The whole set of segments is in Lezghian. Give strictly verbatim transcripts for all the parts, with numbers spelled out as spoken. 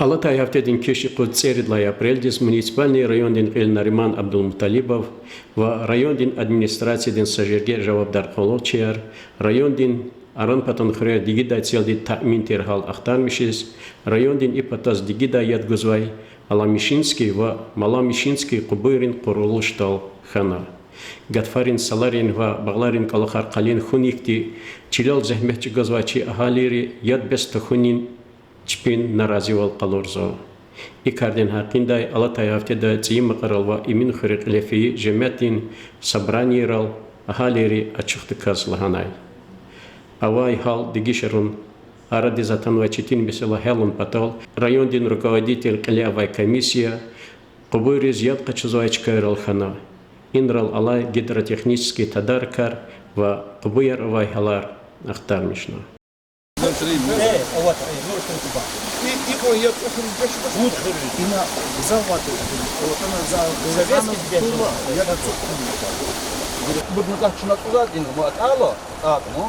Алатай гьафтедин киш юкъуз цӀерид лагьай апрелдиз муниципальный райондин кьил Нариман Абдулмуталибов ва райондин администрациядин са жерге жавабдар къуллугъчияр райондин Аран-Патан хуьрер дигидай целди таъмин тир гьал ахтармишиз, райондин и патаз дигидай яд гузвай Аламишинский ва Маломишинский къубуйрин къурулушдал хьана. Гатфарин саларин ва багъларин кӀвалахар къалин хьун ихьтин чилел зегьмет чӀугвазвай чи агьалийри яд бес тахьунин чпин наразивал къалурзава. И кардин гьакъиндай алатай гьафтеда ЦӀийи Макьарал ва Эминхуьре кьиле фейи жемятдин собранийрал агьалийри ачухдаказ лагьанай. Авай гьал дегишарун, арадиз атанвай четин месэла гьялун патал райондин руководитель кьиле авай комиссия къубуйриз яд къачузвай чкайрал хьана. Инрал алай гидротехнический тадарикар ва къубуяр авай гьалар ахтармишна. Ина гзаф ватир, Советский дидеш. Быднуках чна кузат ин ма атӀала, атӀа, ну.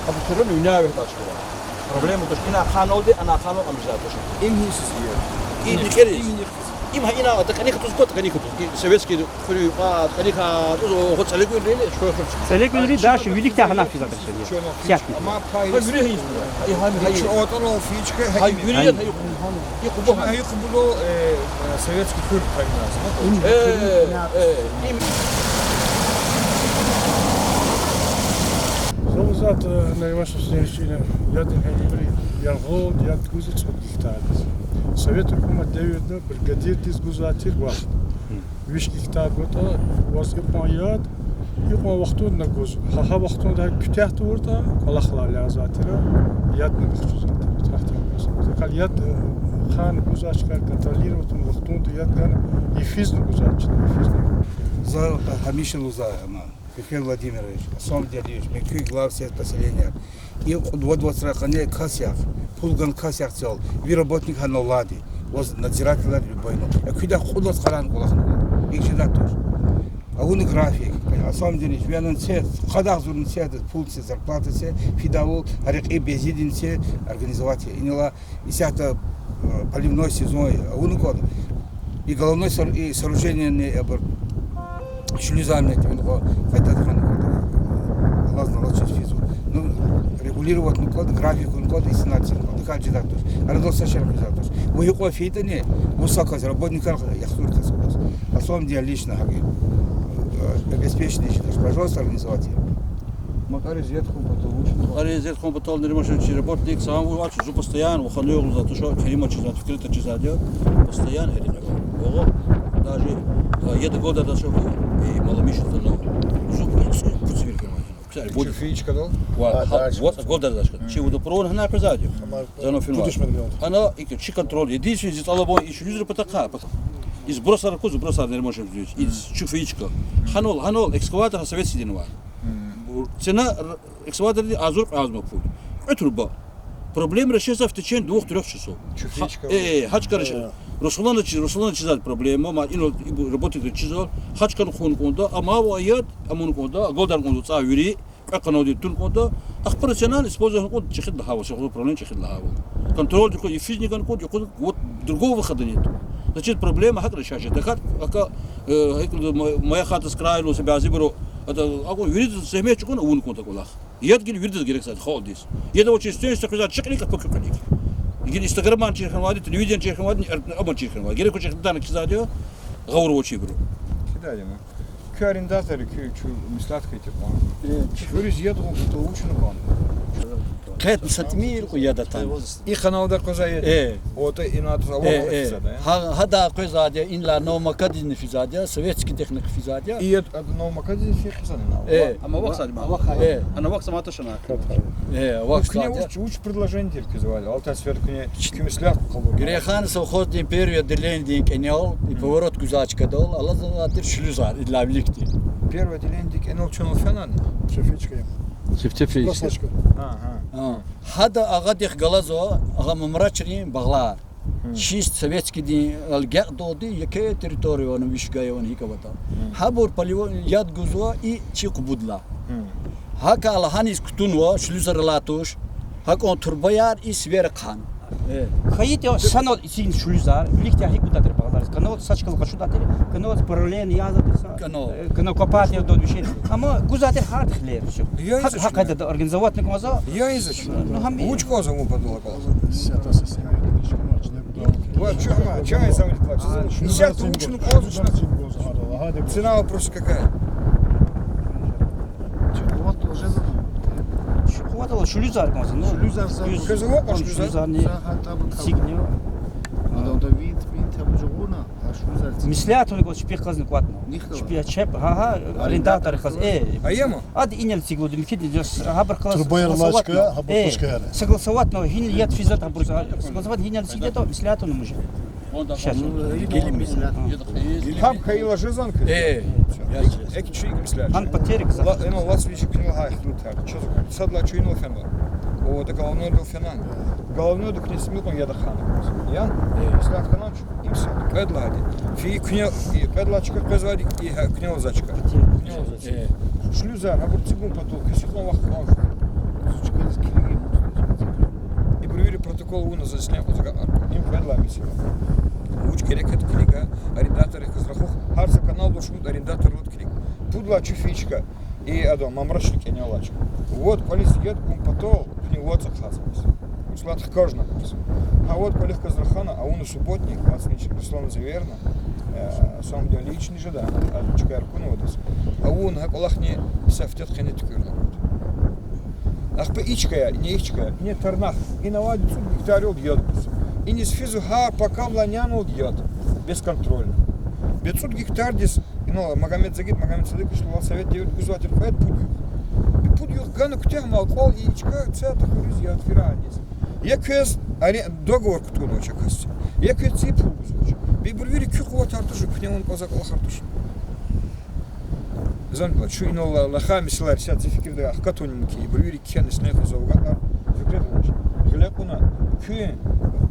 Абутуруни вине вегьдач хьуа. Проблема туш, ина ханлуди, ана ханлу амжа туш. Им гьисиз я. Им кӀери. Им гьа ина атӀа кӀаник туз кот, кӀаник туз. И советский хуьруьн кьван кӀаник туз, о, цӀелегуьнрини, школа хуьр. ЦӀелегуьнри даш вилик тахьана физа даш. Сятни. Ама пай. Гьа вири гьа. И гьа, гьа. Чи отанал фичка, гьа вири гьа. Икъубу. Чна икъубуду, э, э, советский хуьр тайназ. Э, э, им. Зав-зав, э, Нариман Шамсудинович, ина яд гьа ибуру яргъал яд гузвай цӀуд гектардиз. Совет гьукумат девирда бригадирдиз гузвай тир вахт. Виш гектар гватӀа, ваз икьван яд, икьван вахтунда гуз. Гьа, гьа вахтунда куьтягь тавуртӀа, кӀвалахлай лязатира, ядни къахчузвай тир. Тахтин ваз. Закал яд, э, хана гузвай чкаяр контролировать авун вахтунда яд гана, йифизни гузвай чна, йифизни. За гьамиша лугьузва, ама, Михаил Владимирович, Асламдин Алиевич, муькуь глав сельских поселений. И кьуд-вад вацра къене кас яхъ, пул гана кас яхъ цел, ви работник гьанал алайди, ваз надзирательар любой ну. Э, куьдахъ кьуд вацра къарагъна кӀвалахна. ИкӀ жедай туш. Авуна график, Асламдин Алиевич, ви анан це, къадагъ зурни це, пул це, зарплата це, фидайвал, гьа рекьи безидин це организовать я. Инал исятда, э, поливной сезон авуна кӀанда. И головной сор-, и сооружение не, э, абур, шлюзарни тӀимил къайдада хьана кӀанда. Алаз-налаз чиз физва. Ну, регулировать авуна кӀанда, график авуна кӀанда, и сценарий авуна кӀанда. ДакӀар жедай туш. Арадал са шей хуьзвай туш. Вун гьикьван фейитӀани, вун са кас, работникар яхцӀур кас аваз. Асламдин Алиевични гьакӀ я. Э, обеспеченный жедач. Пожалуйста, организовать я. Макьариз яд хьун патал вуч? Макьариз яд хьун патал, Нариман Шамсудинович, чи работник сагъ вуч, жу постоянно, выходной лугьузва, то, что Керима чизвайди, Фикрита чизвайди я, постоянно гьерикӀ ава. Ого, даже, а, яд агалдайдаз чӀавуз, и Маломишинский, жу, и цӀи, пуцивир Керима. Ксари, чи фичкадал? Ва, а, ва, дальше. Вот, агалдайдаз чӀавуз. Мгм. Чи водопровод гьана акъвазайди я. Тамар, за но финал. Будущий миллион. Гьана, и чи контроль, единственный, зи тӀалабун, и чи юзри пата хъа, пата. Из бросар куз, бросар, Нариман Шамсудинович, из чу фичка. Гьанал, гьанал, экскаватор, советский динва. Цена р-, экскаватордин агъзур кьве агъзур пул. Кьве труба. Проблема решается в течение двух-трёх часов. Чу фичка. Э, э, гьа чкайра. Э. Руслана чи-, Руслана чизвай проблема, ма ина ибур работникар чизвай, гьа чкайра хъувуна кӀанда, амма ва яд, амуна кӀанда, агалдайна кӀанда цӀай вири, кьве къанадин туна кӀанда, ахпа рационально использовать авуна кӀанда, чӀехиди лагьайвал, сельхозуправление чӀехиди лагьайвал. Контрольдик кӀанда, и физникан кӀанда, и кӀанда, вот другого выхода нет. Значит, проблема гьакӀ решать жеда. Как, как, э, гьикӀ лугьуда, мо-, моя хата с краю, лугьуз, бязибуру, это, акӀ вирида зегьмет чӀугуна авуна кӀанда кӀвалах. Яд гила виридаз герек сад халкьдиз. Яд авачиз стен, стен хуьзвай чкӀаник, а пакуькӀаник. Гила Instagram-ан чир хьанвайди, телевидениедин чир хьанвайди, эр-, абурун чир хьанвайди. Герек вуч ихтилатна кхьизвайди я, гъавурда авачирбуру. Кидайди я. Куь арендатор, куь чу меслят хьайитӀа кьван. Э, чи хуьруьз яд гъун патал вуч авуна кӀанда? Къе са тӀимил кьван яд атана. И каналда къвезвай яд? Э. ОтӀа инал туз авай, э, э, къвезвайди я? Гьа, гьада къвезвайди я, инлай Новомакадизни физвайди я, Советскийдихъни физвайди я. И яд, а, Новомакадизни физвайди я? Э. Амма вахсайди ма. Э. Ана вахсаматашана. Э, вахсайди я. Куьне вуч, вуч предложение тир квез вали? Алтай сефер куьне куь меслят къалур. Грехан совхоздин первый отделениедин кӀенел, и поворот гузвай чкадал, алаз алай тир шлюзар, идалай виликди. Первый отделениедин кӀенел чунал фенани? Чифтифи. Просто. Ага. А. Гьада агъадихъ галазва, агъа Мамрачрин багълар. Мгм. Чист советскийдин алгекьдалди, еке территория авани, виш гай авани, гьикӀ аватӀа. Мгм. Гьабур поливон яд гузва и чи къубудла. Мгм. ГьакӀ лагьаниз кутунва, шлюзар алай туш. ГьакӀан турбаяр и сивер ахъайна. Э. Хьайитӏа санал эцигна шулузар, виликдай гьикӏ гудай тир багълариз. Канал са чкадал къачудай тир, каналдиз параллельно язавай тир са. Канал. Э, канал копать ядад вичин. Амма гузвай тир гьарда хилер. Я, гьакӏ, иза гьакӏ чна. Къайдада организовать кӏанзава. Я, иза чна. Ну, гьам вуч кӏанзава вун патал акьван? Ва чу ма, чай заводить лачиза. Исятда вуч ну кӏанзава чна? Цена вопроса какая? Чукъватал шулузар кӏанзава, ну. Шулузар за. Шулузар, шулузар. Квез ава кьван шулузар? Шулузарни. Сигнал. Ада, ада винт, винт абу жугъуна, а шулузар ци. Меслятуни кваз чпи хазни кӏватӏна. Нихъ ава. Чпи чеб, гьа, гьа, арендатор хаз, э. Аяма? Ада инел сиглуди, микидни жас, гьабур хаз. Трубаяр согласовать лачка, на. Гьабур, э, тушка яра. Согласовать на, гьинел яд физат гьабур, согласовать гьинел сигнал, меслятуни мужа. Щас. Ну, гили меслят. Гьам хьайила жезан куь? Э, я, я. Эк чуйк меслят. Гьам потерик за. Ла, эно лас вичи куьне лагьай хтун тар. Чаз садла чуйнал фена. О, да головной дал фена. Головной да куьне смилкъун яда хана. Я? Э. Меслят хана чу, им са. Кьвед лагьайди. Фи куьне, и кьвед лагьай чка къвезвайди, и гьа куьне лазай чка. Потерик. Куьне лазай. Э. Шлюзар, гьабур цигун патал, кесикьун вахт къалуш. Ибур вири протокол авуна заз ислен кьуз агакьар. Им кьвед лагьай месэла. Вуч герек ятӀа килига, арендатор хьиз рахух, гьар са канал душмуд арендатор луд килиг. Пуд лагьай чу фи чка, и адан мамрачни кӀенелай чка. Вот кӀвализ яд гун патал, куьне вацӀ хъазмаз. Вуч лагьайтӀа хкажна кваз. Гьа вот кӀвалихъ кваз рахана, авуна субботник, вацӀни Руслан заверна, э, сам лично жеда, а чкаяр кьуна вадаз. Авуна гьа кӀвалахни са ифтет хъене туькӀуьрна квад. Ахпа и чкаяр, ине и чкаяр, ине тарнах, ина авайди цӀуд гектар яд гуз. Иниз физва гьар пакамлай нянал яд, бесконтрольно. Бес цӀуд гектардиз, ина Магомед Загид, Магомед Садыкович, ла совет девир гузвай тир кьвед пуд югъ. И пуд югъ гана куьтягьмал кьвал и чка цятда хуьруьз яд фирайдиз. Я квез аре-, договор кутӀунвач а касди. Я квез ци пул гузвач. Бес ибур вири куь къуватар туш, куьне вун кӀваза кӀвалахар туш. Зангла, чун инал ла-, лахай месэлаяр исятда зи фикирдай ахкатун мумкин я. Ибур вири кхьенвай ислен кьваз авгатар фикирда авач. Гъиле кьуна, куь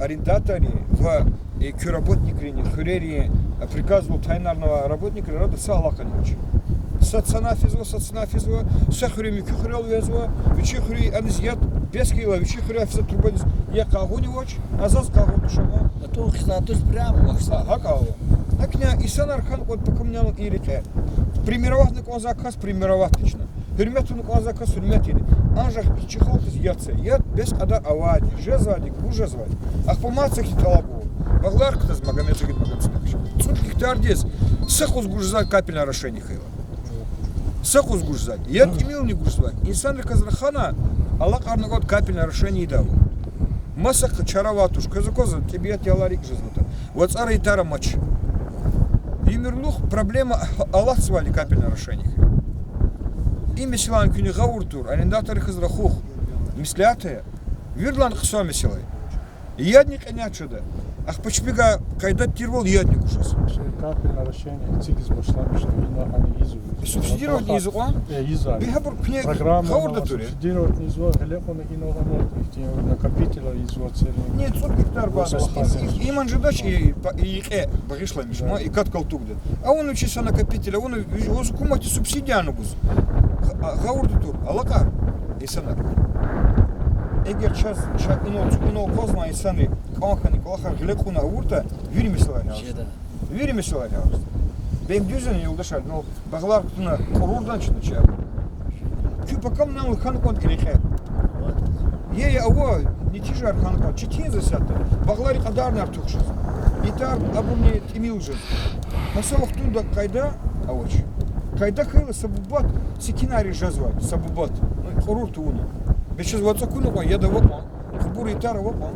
арендаторри ва, э, куь работникрини, хуьрери, э, приказвал тайинарнавай работникри арада са алакъани авач. Са цана физва, са цана физва, са хуьруьни куь хуьрел везва, вичи хуьруьз аниз яд бес хьайила, вичи хуьруьз физва трубадиз яд къагъунивач, а заз къагъун туш ама. Ата хизандиз прямо вахса. ГьакӀ ава. ГьакӀ ина инсанар хьана кӀанда пакамнал и рекье. Примировать авуна кӀанзавай кас примировать авуна. Гьуьрмет авуна кӀанзавай кас гьуьрмет авуна. Анжах чи халкьдиз яд це. Яд бес кьадар авайди, жезвайди, гуз жезвайди. Ахпа мад са хьи тӀалаб ава. Багълар кутаз Магомед Загид, Магомед Садыкович. ЦӀуд гектардиз са юкъуз гуз жезвай капельное орошение хьайила. Са юкъуз гуз жезвай. Яд тӀимилни гуз жезвай. Инсанриказ рахана, алакьарна кӀанда капельное орошение ийида ава. Маса чара авай туш, квез аквазва, тӀебиат ялар икӀ жезватӀа. ВацӀара итар амач. Уьмуьрлух проблема алатзавайди капельное орошение хьи. И месэлани куьне гъавурда тур, арендаторрихъ рахух. Меслят ая. Виридалай хъсан месэла я. Ядни кьиняй чада. Ахпа чпивай къайда тирвал ядни гуз жез. Капельное орошение эцигиз башламишна, ина гьана ийизва. Субсидировать ийизва кьван? Э, ийизва. Бес гьабур куьне программа гъавурда тур я? Субсидировать ийизва, гьеле кьуна инал амай ихьтин накопитель ийизва церин. Не, цӀуд гектар баз. Восемьдесят. Им, им, им анжадач и, и кье багъишламиш, ма, и кат-калтугда. Авуна вичи са накопитель, авуна виз гьукуматди субсидияни гуз. Гъа-, гъавурда тур, алакьар. Инсанар. Эгер чаз, ча-, инал, инал акъвазнавай инсанри кӀан хьана кӀвалахар гъиле кьуна авуртӀа, вири месэлаяр гьялзава. Жеда. Вири месэлаяр гьялзава. Бес дуьз я, юлдашар, ну, багълар кутуна кьурурдан чна чар. Куь пакамнал хьана кӀанда и рекье. Е, е, ава, нетижаяр хьана кӀанда, четин я исятда. Багълари кьадарни артух жез. Итар абурни тӀимил жез. Гьа са вахтунда къайда авач. Къайда хьайила са бубат секинар жезвай, са бубат. Ну, кьуруртӀа авуна. Бес чаз вацӀ акуна кьван, яд ава кьван, хъубур итар ава кьван.